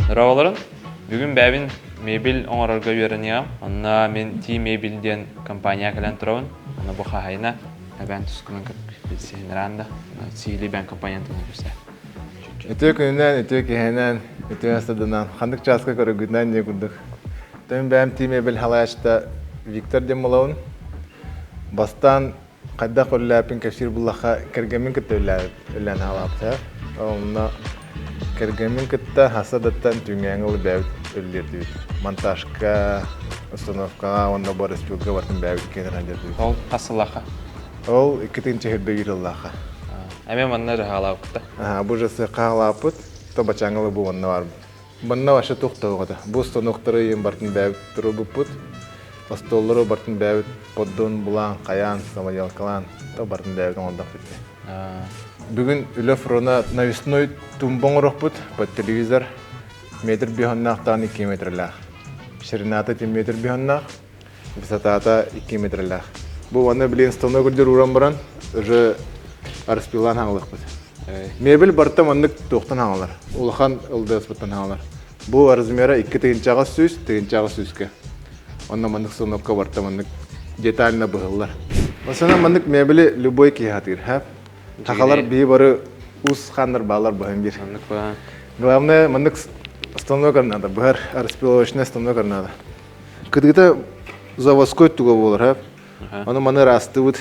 Дорооболорун. Бүгүн бэйэбин мебель оҥорорго үөрэниэҕим. Онно мин T-Mebel диэн компания кэлэн турабын. Онно бу хаһайына эбээн тускунан билсиһиннэрэн да сиһилии бэйэм компанияны туһунан кэпсээ. Үтүө күнүнэн, үтүө киһинэн, үтүө астыдынан, ханнык чааска көрөгүтүнэн диye курдук. Тön бэйэм T-Mebel халаачта Виктор диэн буолабын. Бастаан хайдах үлэлээппин кэпсиир буллахха кэргэммин кытта үлэлээн хаалаабыта. Онно кэргэммин кытта хасадаттан түҥээҥи ылы бэйэбит үлэлиирдибит. Монтажка, установкаҕа уонна бу республика бартын бэйэбит киэнэр сылдьардыбыт. Ол хас сыллаахха? Ол икки тыһыынча биир сыллаахха. Эмиэ манна же хаалаабыт да? Бу же сыахха хаалааппыт, то бачаҥылы бу манна барбыт. Манна вообще туох да оҕото. Бу станоктары ийэм бартын бэйэбит туруорбуппут. Остуоллары бартын бэйэбит поддон булаан, хайаан, самоделкалаан, то бартын бэйэбит оҥордохпут. Бүгүн үлэ фрона навесной тумба оҥорохпут под телевизор метр биһоннаахтаан 2 метрлээх. Ширината 7 метр биһоннаах, высотата 2 метрлээх. Бу уонна билин станок үрдүр ууран баран уже распилаан хаҥалыахпыт. Мебель барыта маннык туохтан хаҥалар? Улахан ЛДС-быттан хаҥалар. Бу размера 2 тыһыынчаҕа сүүс, тыһыынчаҕа сүүскэ. Онно маннык станокка барыта маннык детально быһыллар. Масана маннык мебели любой киһи хатыыр, ха? Хахалар бии бары ус ханнар баалар быһан бир. Маннык ба. Главное, маннык станок надо, быһар распиловочный станок надо. Кытыыта заводской туга буолар, ха? Ону маны ыраастыыбыт.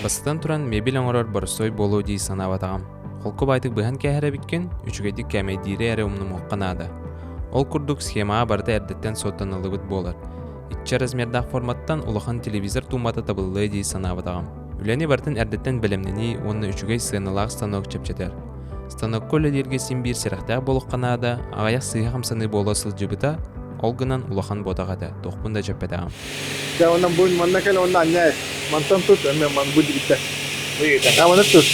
Бастатан туран, мебель оҥорор боростуой буолуо дии санаабатаҕым. Холку баайтык быһан кээһэр эбиккин, үчүгэйдик кээмэйдиири эрэ умнумуохха наада. Ол курдук схемаҕа барыта эрдэттэн суоттаныллыбыт буолар. Иччэ размердаах форматтан улахан телевизор туумата табыллыа дии санаабатаҕым. Үлэни барытын эрдэттэн бэлэмнэнии уонна үчүгэй сыаналаах станок чэпчэтэр. Станокка үлэлииргэ син биир сэрэхтээх буолуохха наада, аҕыйах сыыһа хамсаныы буола сылдьыбыта, ол гынан улахан буотах этэ, туохпун да дьэппэтэҕим. Дьэ, онон бу манна кэл уонна анньаа мантан тут, эмиэ ман бу дигиттэ. А, манна тут.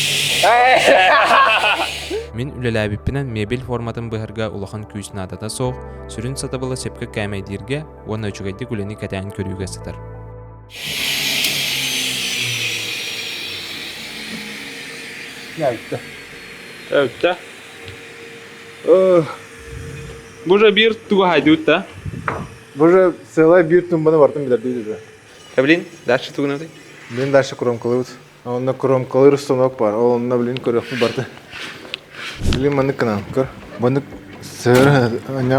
Мин үлэлээбиппинэн мебель форматын быһарга улахан күүс наадата суох, сүрүн сатабыла сөпкө кээмэйдииргэ уонна үчүгэйдик үлэни кэтээн көрүүгэ сытар. Яйта. Өттө. Бу же биир тугу хайдыбыт да? Бу же целая биир тумбаны бартын билэрдии уже. Блин, дальше тугунаты? Блин, дальше кромкалыбыт. Онно кромкалыр станок бар. Ол онно блин көрүөхпүт барты. Блин, маннык кынан көр. Баннык сыр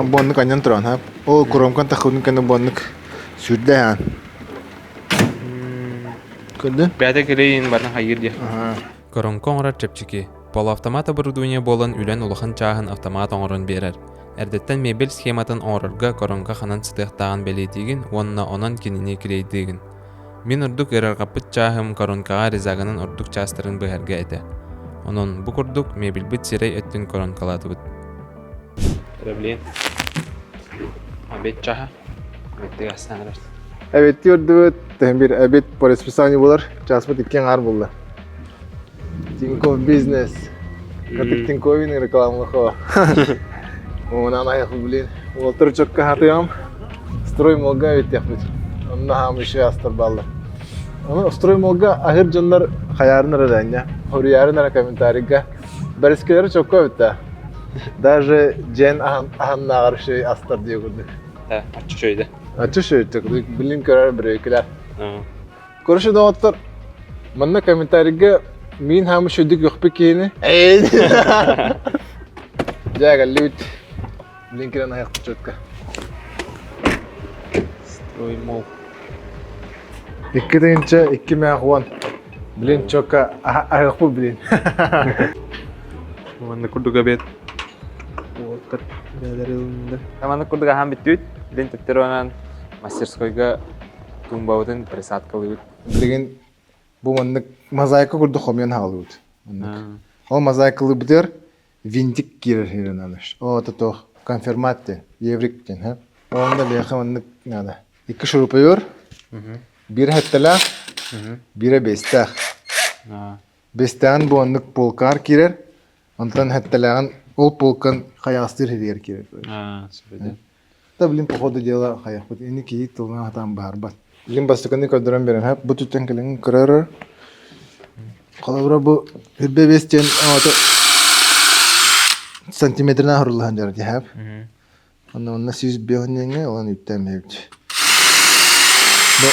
боннук анньан туран ха. Ол кромкан тахыбын кэннэ боннук сүрдээн. Көрдүн? Бэйэтэ кэлейин баран хайыр диye. Коронка оҥорор чэпчэки. Полуавтомат оборудование буолан үлэн улахан чааһын автомат оҥорон биэрэр. Эрдэттэн мебель схематын оҥорорго коронка ханан сытыахтааҕын бэлиэтиигин уонна онон кинини клейдиигин. Мин ордук ыарырҕаппыт чааһым коронкаҕа резаганан ордук чаастарын быһарга этэ. Онон бу курдук мебельбит сирэй өттүн коронкалаатыбыт. Блин. Обед чаһа. Обедтик астаан эрэр. Эбиттии үрдүбүт, бир обед по расписанию булар. Часпыт икки аҥаар булла. Тинькофф бизнес. Катык Тиньковин рекламалахо. Онан айах блин. Уолтар чөккө хатыам. Строймолга эбиттиэхпит. Онно хаам еще астар баллар. Оны строймолга ахыр дьоннор хаярын эрэ Хоруярын эрэ комментарийга. Бэрискелери чөккө эбитте. Даже дьэн аһаннааҕар үчүгэй астар диye курдук. Да, аччы чөйдө. Аччы чөйдө. Билин көрөр бүрөйкүлэр. Короче, доҕоттор, манна комментарийга мин хаамы шөйдүк үөхпүт киһини. Дьэ, кэллибит. Блин, кирэн айахпыт четко. Строймол. Икки тыһыынча икки мээх уон. Блин, четко аһыахпыт, блин. Манна курдук обед. Уолаттар бээлэр ылыннар. Манна курдук аһаан бүттүбүт. Блин, төттөрү онон мастерскойга туумбабытын присадкалыыбыт. Билигин бу маннык мозаика курдук хомуйан хаалыбыт. Маннык. Ол мозаикалыыбытыгар винтик киирэр хиринанаш. О, это то конфирмат диэн, еврик диэн, ха. Онно биһиэхэ маннык надо. Икки шуруповер, биирэ хэттэлээх, биирэ бэстээх. Бэстээҕин бу оннук полкаар киирэр, онтон хэттэлээҕин ол полкан хайаҕастыыр сиригэр киирэр. Да, блин, по ходу дела хайахпыт. Ини киһи тылынан хатаан баарбат. Билин бастакыны көрдөрөн берем. Бу түттэн кэлин көрөр. Холобура бу үрбэ бес диэн оҕото сантиметрынан хоруллаһан дьара тиһэп. Онно онно 105 диэҥҥэ олан үттэм эбит. Бу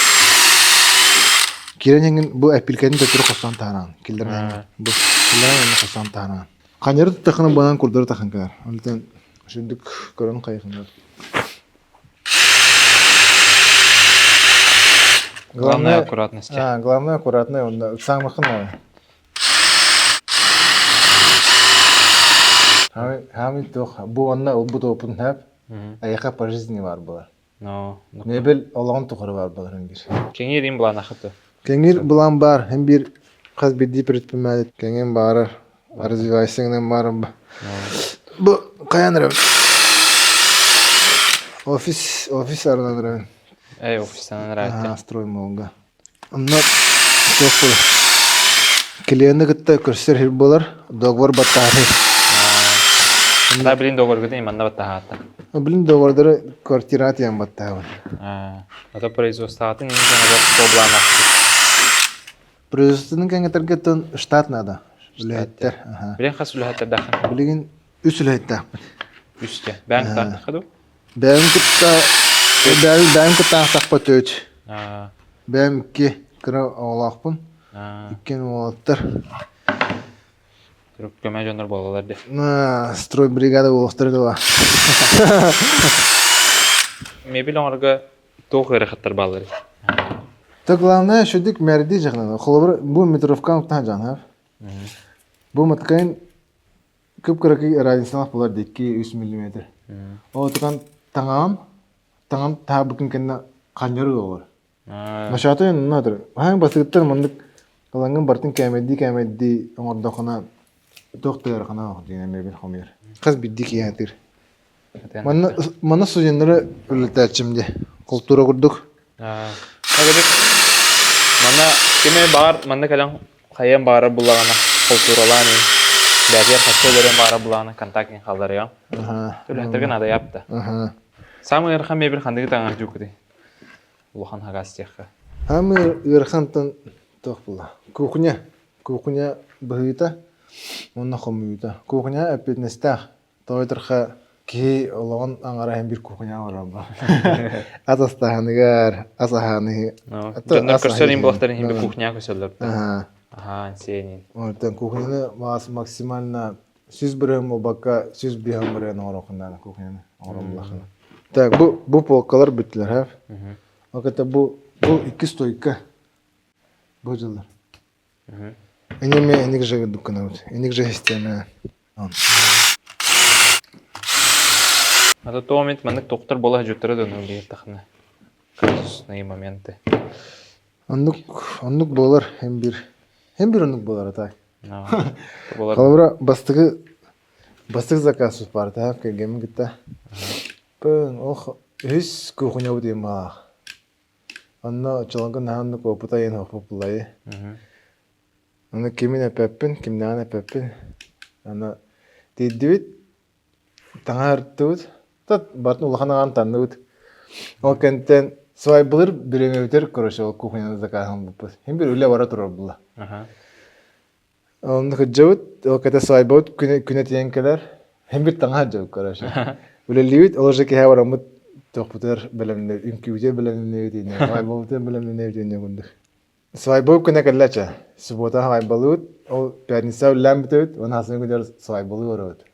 киирэн иҥин бу эппилкэтин төттөрү хостоон таһараан киллэрэн бу киллэрэн онно хостоон таһараан. Ханьары туттахына буонан курдары тахан каар. Онтон шүндүк көрөн хайыхынар. Главное аккуратность. А, главное аккуратно, он самых новый. Хами туох бу онно ылбыт опын хап айаха по жизни бар буолар. Но Мебель олоҕун тухары бар буолар хем бир. Кэҥиир им былаан ахыты. Кэҥиир былаан бар, хем бир хас бирдии предприниматель кэҥин баарар, развивайсыңнан баарым ба. Бу хайан эрэ офис офис арынан эрэ. Эй, офистанан ыраатта. Строймолга. Онно туох буолар? Клиенты кытта көрсөр сир буолар, договор баттаһар. Да, билин договоргытын иманна баттаһаатта. Билин договордары квартира тиэн баттаһабын. Ата производствоатын иҥ проблема. Производствоны кэҥэтэргэ штат надо. Үлэһиттэр. Билин хас үлэһиттэрдээххин? Билигин үс үлэһиттээхпин. Үстэ. Бэйэҥ кытаахтахха дуу? Бэйэм кытта бэйэм бэйэм кытаахтахпа төрт. Бэйэм икки кыра оҕолоохпун. Иккиэн уолаттар. Көмө дьоннор буолалар дии. Стройбригада буолуохтара дуо? Мебель оҥорго туох ыарахаттар баалларый? То главное шүдүк мэрди жахнан. Холобур бу метровкан уктаан жаанар. Бу маткайын кып-кыракый разницалаах буолар дии 2-3 миллиметр. Ол отукан таҥаҕым таҥам таабыкын кэннэ ханньары олор. Нашаатын онно атыр. Хаһан басыгыттар маннык ылаҥҥын бартын кээмэйдии-кээмэйдии оҥордоххуна туох да ыарахана суох диэн эмиэ хомуйар. Хас биирдии киһи атыыр. Манна манна студеннары үлэлэтээччим дии. Култуура курдук. Манна кими баар манна кэлэн хайыан баҕарар буллаҕына култууралаан иһин бэйэтигэр харчы өлөрүөн баҕарар буллаҕына контактын хаалларыам. Үлэһиттэргэ наадайаапта. Самый ыарахан мебель ханныгы таҥар дьуукутуй? Улахан хагас диэххэ. Самый ыарахантан туох буолла? Кухня. Кухня быһыыта уонна хомуйуута. Кухня эппиэтинэстээх. Тоҕо киһи олоҕун аҥара иһин биир кухняҕа олорор Ас астааһыныгар, ас аһааныһы. Дьоннор көрсөр иһин буолахтарын иһин кухняҕа көсөллөр. Аһаан, сиэнин. Оттон кухняны максимально 100 бырыһыан буолбакка 105 бырыһыан оҥоруоххун кухняны оҥороммулахына. Так, бу бу полкалар бүттүлэр, һэ? Ол это бу бу икки стойка. Бу дьыллар. Эниме эник же дукканабыт. Эник же система. А то момент маннык доктор буола сылдьыттара да билиэхтэххинэ казусные моменты. Оннук оннук буолар һин бир һин бир оннук буолар так. Холобура бастакы бастакы заказ баар таһап кэргэммин кытта. Пын ох үһүс кухнябыт диэн баалаах. Онно чолоҥко наһаа оннук опыта иһин хоппуппулайы. Аны кимин эппэппин, кимнээҕин эппэппин. Аны тиийдибит, таҥаһа ырыттыбыт, тат бартын улахан аҕам танныбыт. Ол кэнниттэн свайбылыр бириэмэбитигэр короче ол кухняны закааһын булбуппут. Син бир үлэ бара турар буолла. Онно кырдьабыт, ол кэтэ свайбабыт күнэ, күнэ тиийэн кэлэр. Һин бир таҥаһа дьабыт короче. Үлэлиибит, ол уже киһи бараммыт туохпутугар бэлэмнэ, үҥкүүбүтүгэр бэлэмнэнэбит инньэ, свайбабытыгар бэлэмнэнэбит инньэ курдук. Свайбабыт күнэ кэллэ чэ. Суббота свайбалыыбыт, ол пятница үлэлээн бүтэбит, уонна хасыҥҥы күнүгэр свайбалыы барабыт.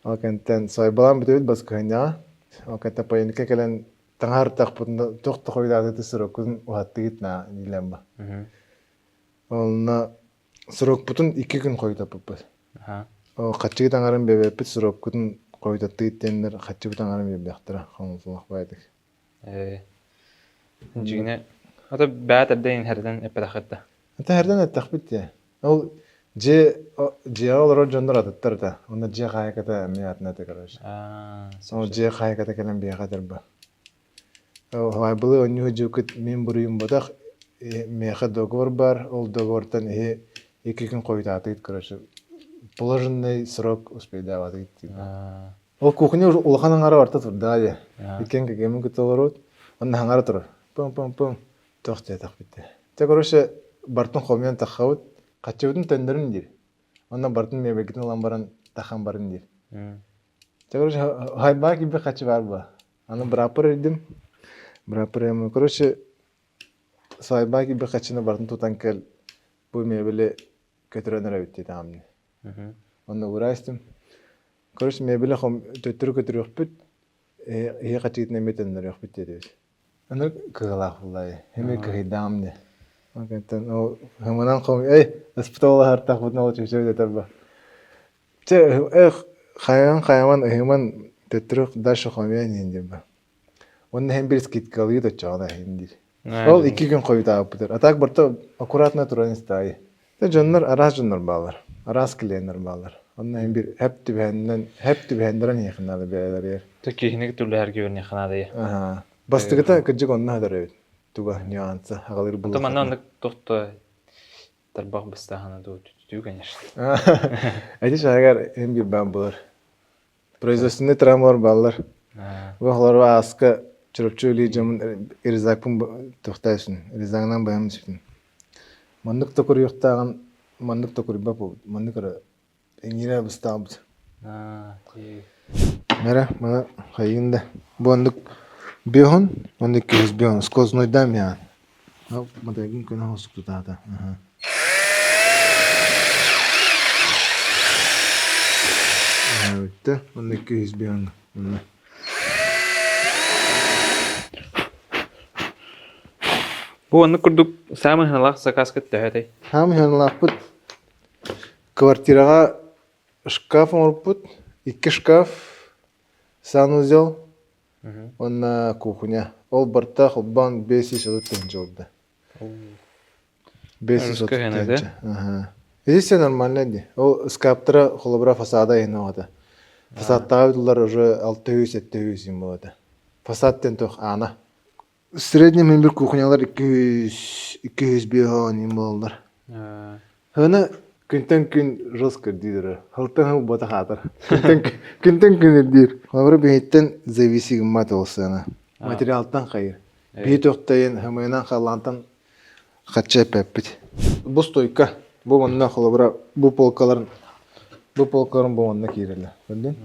Ол кэнниттэн свайбалаан бүтэбит баскыһынньаҕа. Ол кэнниттэн поединка кэлэн таҥаһа ыртахпытына туох да хойутаатыгыт сроккутун уһаттыгыт наа дииллэр ба. Онно срокпутун икки күн хойутаппыппыт. Хаччыгыт аҥарын биэрбэппит, сроккутун хойутаттыгыт диэннэр хаччыбыт аҥарын биэрбэхтэрэ хомуллуох баайдык. Ээ, дьиҥинэ, ото бэйэ эрдэ иһэрдэн эппэтэххит да. Ата эрдэн эттэхпит дии. Ол дьиэ дьиэҕэ олорор дьоннор атыттар да. Онно дьиэ хаһаайката эмиэ атын этэ короче. Ол дьиэ хаһаайката кэлэн биһиэхэ этэр ба. Былы онньуу дьукут мин буруйум ботах миэхэ договор бар, ол договортан иһи икки күн хойутаатыгыт короче положенный срок успейдаабатыгыт диир. Ол кухня уже улахан аҥара барта турда дии. Иккиэн кэгэмин кытта олоруут. Онно хаҥара турар. Пым-пым-пым. Туох диэтэхпит. Те короче бартын хомуйан таххабыт. Хаччыбытын төннөрүн диир. Онно бартын мебелгитин ылан баран тахан барын диир. Чэ, короче, хайбаа килбик хаччы баар буо. Аны бырааппар эрдим. Бырааппар эм, короче, сайбаа килбик хаччыны бартын тутан кэл бу мебели көтөрөн эрэбит диэтэҕим. Онно уураа истим. Короче, мебели төттөрү көтөрүөхпүт, иһи хаччыгытын эмиэ төннөрүөхпүт диэтибит. Аны кыһылаах буллай. Эми кыһыйдаам де. Онтон ол хымынан хом эй ыспыталаһартахпытына ол чүчү дэтэр ба. Чэ эх хайан хайаман ыһыман төттөрү дальше хомуйан иһин диэн ба. Онно иһин бир скидкалыы точчоҕуна иһин диир. Ол 2 күн хойутаабыппытыр. А так барта аккуратно туран истаайы. Те дьоннор араас дьоннор баалар. Араас клиеннэр баалар. Онно иһин бир хэп түбэһэннэн хэп түбэһэннэрэн иһиэхин наада бэйэлэригэр. Те киһини түлэһэргэ үөрниэххэ наада Аха. Бастакыта кырдьык онно хатар эбит. Туга нюанса аҕалыр Ото манна оннук тохто тарбах быстаһана дуу түтүү конечно. Эти шагар эм бир баан булар. Производственный травмалар бааллар. Бу олору ааска Чурапчы үлии дьомун резакпын тохтайсун. Резагынан баям сүтүн. Маннык да куруйуктааҕын маннык да куруйбап маннык эрэ эҥиирэ быстаабыт. Мэрэ, маны хайыын да. Бу оннук бөһүн, оннук киһис бөһүн, сквознойдаам яан. Матайгын көнө хосук тутаата. Бүттэ. Онно 200 бөһүн. Онно. Бу оннук курдук саамай сыаналаах заказка төһө этэй? Саамай сыаналаахпыт квартираҕа шкаф оҥорбут. Икки шкаф, санузел уонна кухня. Ол барыта холбоон 530 тыһыынча буолда. 530 тыһыынча. Аха. Ити нормально дии. Ол ыскааптара холобура фасада иһин оҕото. Фасадтааҕы тулар уже 600-700 им буолата. Фасад диэн туох аана. В среднем мин бир кухнялар 200 205 им буолаллар. Һыны күнтэн күн жестко ирдиир. Хылтан хыл бота хаатар. Күнтэн күнтэн күн ирдиир. Холобура биһиттэн зависит гыммат ол сыана. Материалтан хайыр. Биһи тохтайын хымыынан халлаантан хачча эппэппит. Бу стойка. Бу манна холобура бу полкаларын бу полкаларын бу манна киирэллэр. Көрдүн?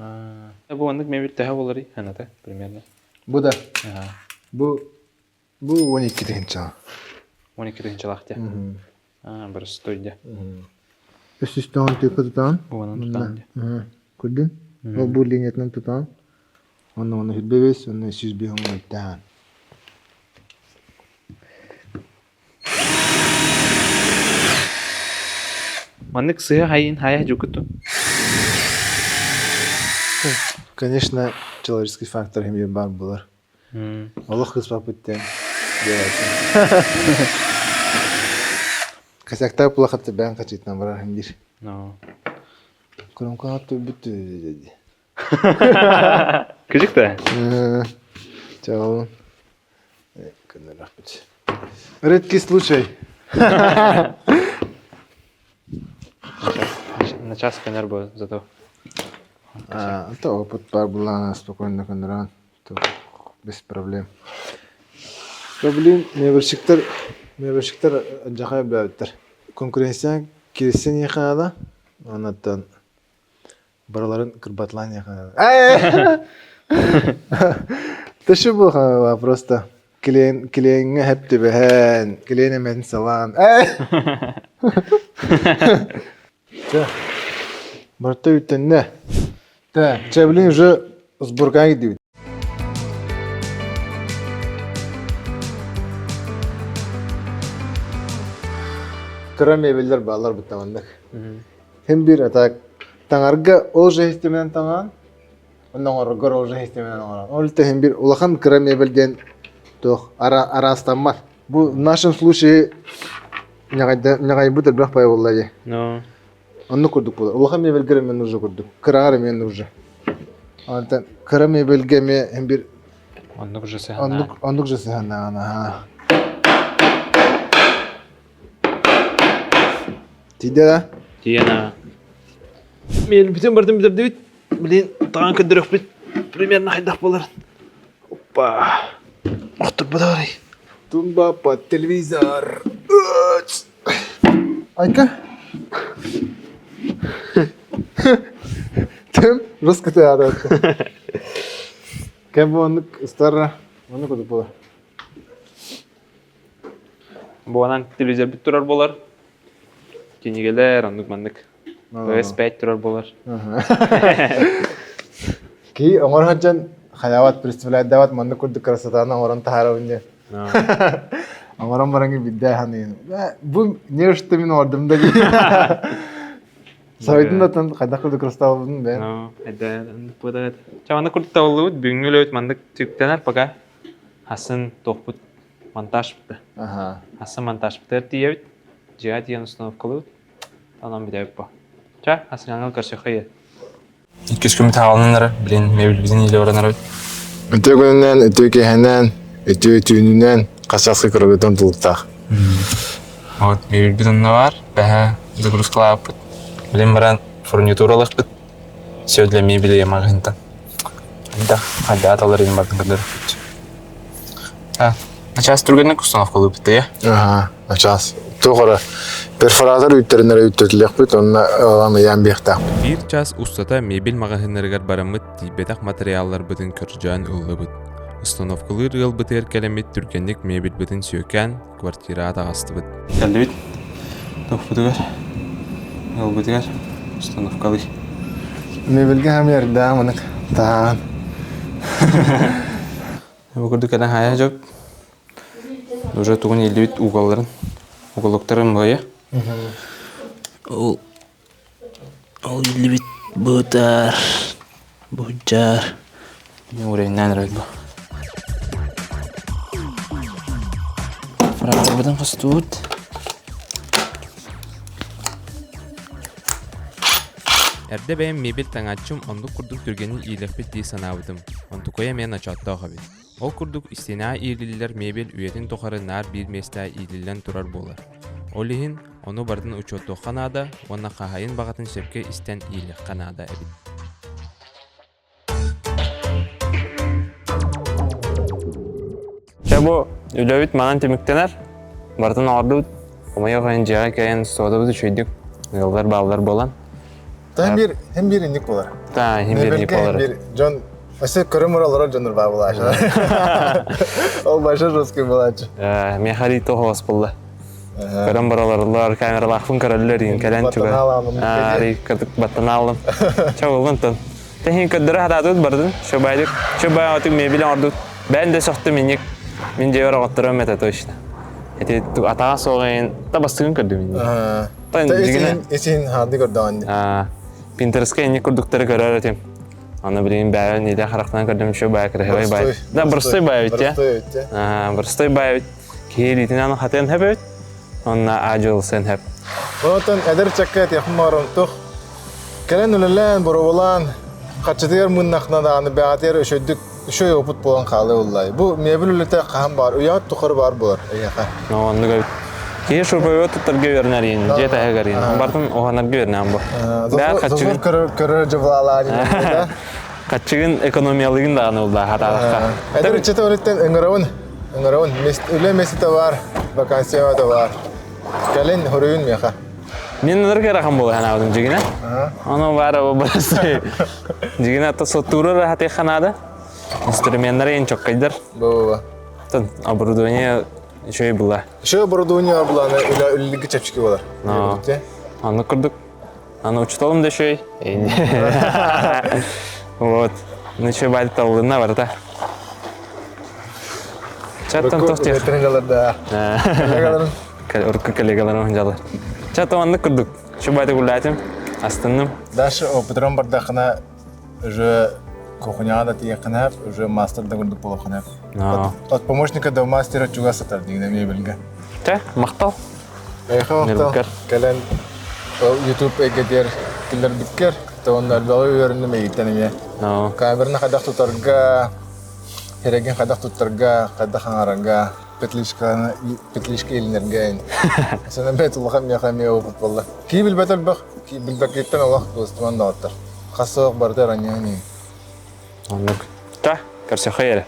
Бу маннык мебель төһө боларый ханата примерно? Бу да. Бу Бу 12 тыһыынчаҕа. 12 тыһыынчалаах дии. Боростуой дии. Үс үстөҕүн түөккэ тутаҕын. Уонан тутаҕын дии. Көрдүн? Ол бу линиятынан тутаҕын. Онно онно 25, онно 105 оҥойтаан. Маннык сыһа хайын хайа дьукуту. Конечно, человеческий фактор эмиэ баар буолар. Олох кыыспаппыт диэн Косяктаах булахатты бэйэҥ хачыытынан барарһын диир. Курумкаҕа турбут дии. Кыжык да? Чаҕылын. Көннөрөхпүт. Редкий случай. На час көнөр бу зато. Это опыт бар булана спокойно көннөрөн. Без проблем. Блин, мебельщиктер, мебельщиктер дьахай бэбиттер. Конкуренция кирсен ехала, оннаттан барыларын кырбатлаан ехала. Тэши бу просто клиент клиеҥҥэ хэп түбэһэн, клиент эмэтин салаан. Чэ, барыта үттэннэ. Чэ, блин, уже сборкаҕа киирдибит. Кыра мебеллэр бааллар быттаманнык. Хим бир атак таҥарга ол же системенен таҥаан, онно оҥороргор ол же системенен оҥорон. Ол иһин бир улахан кыра мебель диэн туох араастаммат. Бу в нашем случае ньаҕайбыт элбэх пай буолла дии. Оннук курдук буолар. Улахан мебельгэр эмиэ нужно курдук. Кыраҕар эмиэ нужно. Онтон кыра мебельгэ эмиэ бир Оннук же сыһаннаан. Оннук оннук же сыһаннаан аха. Тиийдэ да? Тиийэн аа. Мен бүтүн бардым бүтэрдибит. Блин, таҕан көрдөрөхпүт. Примерно хайдах буоларын. Оппа. Охторбут арай. Тумба под телевизор. Айка. Тым русский театр. Кэм бу оннук ыстарра, оннук курдук буолар. Буонан телевизорбит турар буолар. Кинигэлэр оннук маннык. PS5 турар буолар. Ки оҥор сылдьан хайаабат представляйдаабат маннык курдук красотаны оҥорон таһаарабын диэн. Оҥорон баран билдээ саныын. Бу не что мин оҥордум да дии. Сойтун да тон хайдах курдук красоталабын бэйэм. Эдэ оннук Ча маннык курдук табыллыбыт бүгүҥҥү үлэбит маннык түктэнэр пока хасын туохпут монтажпыта. Хасын монтажпытыгар тиийэбит. Дьиэҕэ тиийэн установкалыыбыт. Онон бүтэбит бу. Ча, асыҥаҥыл көрсөххө Иккис күн таалынан эрэ, билин мебелбитин илэ баран эрэбит. Үтүө күнүнэн, үтүө киэһэнэн, үтүө түүнүнэн хасаска көрөгөтөн тулуктаах. Вот мебелбит онно бар, бэһэ загрузкалаабыппыт. Билин баран фурнитуралахпыт. Все для мебели маҕаһыынтан. Да, хайдаат алар иһин бардын көрдөрөппүт. А, начаас түргэнник установкалыыбыт да, Ага, начаас. Туох эрэ перфоратор үүттэрин эрэ үүттэтилиэхпит, онно ылан ыйаан биэхтээхпит. Биир час устата мебель маҕаһыыннарыгар бараммыт тиийбэтэх материалларбытын көрдьөөн ыллыбыт. Установкалыыр ыалбытыгар кэлэммит түргэнник мебельбытын сүөкээн квартираҕа таҕыстыбыт. Кэллибит туохпутугар ыалбытыгар установкалыы. Мебельгэ хамыйардаах манык таһаан. Бу курдук кэлэн хайа дьоп уже тугун ииллибит уголларын уголоктарын быйа. Ол ол ииллибит бытар быдьар Уурайнаан эрэр бу. Фракторбытын хостуут. Эрдэ бэйэм мебель таҥааччым оннук курдук түргэнин иилэхпит дии санаабытым. Онтукайа эмиэ ночооттоох эбит. Ол курдук истиэнэҕэ иилиллэр мебель үйэтин тухары наар биир миэстэҕэ иилиллэн турар буолар. Ол иһин ону барытын учуоттуохха наада уонна хаһаайын баҕатын сөпкө истэн иилиэххэ наада эбит. Чэ бу үлэбит манан түмүктэнэр. Барытын оҥордубут. Хомойуох иһин дьиэҕэ кэлэн суотабыт үчүгэйдик ыаллар бааллар буолан. Та биир hem биир инник болар. Та hem биир инник болар. Биир дьон Өссө көрөм олорор дьоннор баар булааччылар. Ол большой жесткий булааччы. Миэхэ тоһоос булла. Көрөн бараларлар, камералаахпын көрөллөр иин кэлэн чуга. Баттанаалым. Чэ буллун тон. Тэһин көрдөрө хатаатыбыт бардын. Шөбайдык, шөбай отук мебель оҥордут. Бэйэн да сөхтүм инник. Мин дьиэбэр оҕоттором этэ точно. Эти атаҕа суоҕайын та бастыгын көрдүм инник. Исин хаарды көрдөҕүн. Пинтерестке инник курдуктары көрөр этим. Аны билигин бэйэн илэ харахтан көрдүм шөбай красивый бай. Да простой бай бит я. Простой бай бит. Киһи илиитинэн хатыан хэп эбит. Онна аадьыл сен хэп. Онтон эдэр чакка этиэхпин баҕарам тух Кэлэн үлэлээн, боруобалаан, харчытыгар мыннахна даҕаны бэҕэтигэр үчүгэйдик үчүгэй опыт буолан хаалыа буоллай. Бу мебель үлэтэ хаһан баар, үйэҕит тухары баар буолар эйиэхэ. Оннук эбит. Киһи шуруповерт туттарга үөрэнэр иин, дьиэ таһыгар иин. Бартын уһанарга үөрэнээн бу. Бэҕэ хаччыгын көрөр дьыбылаалаа да. Хаччыгын экономиялыгын даҕаны уллаа хатаалахха. Эдэр ыччаты өрүттэн ыҥырабын, ыҥырабын. Үлэ миэстэтэ баар, вакансия да баар. Кэлин хоруйун миэхэ. Мин ынырык ыарахан буола санаабытым дьигинэ. Ону баара бырасты. Дьигинэ ата соттуура рахатыахха наада. Инструменнары ен чоккайдар. Бу Тон оборудование үчүгэй була. Үчүгэй оборудование буланы үлэ үллүгү чэпчэки болар. Аны курдук. Аны учуталым да үчүгэй. Вот. Ну үчүгэй баайды талылынна барыта. Чаттан тохтуох. да. Урукку коллегаларым дьалы. Ча маннык курдук. Шубайда гуллаатым. Астынным. Дальше опытран бардахына уже кухняға да тиеккинэ уже мастер да курдук буолуоххунэ. От помощника до мастера чугас сытар дигинэ мебельгэ. Чэ, махтал. Эйхэ махтал. Кэлэн YouTube эйгэтигэр киллэрбиккэр, уонна элбэҕи үөрэнним эйиттэн эмиэ. Камераны хайдах тутарга, Херегин хайдах туттарга, хайдах аҥарарга, петличканы петличка илинэргэ Сена бэт улахан миэхэ эмиэ опыт буолла. Кии билбэт элбэх, билбэккиттэн олох кылыстыман доҕоттор. Хас суох барыта раньяни. Оннук. Та, көрсөххө эрэ.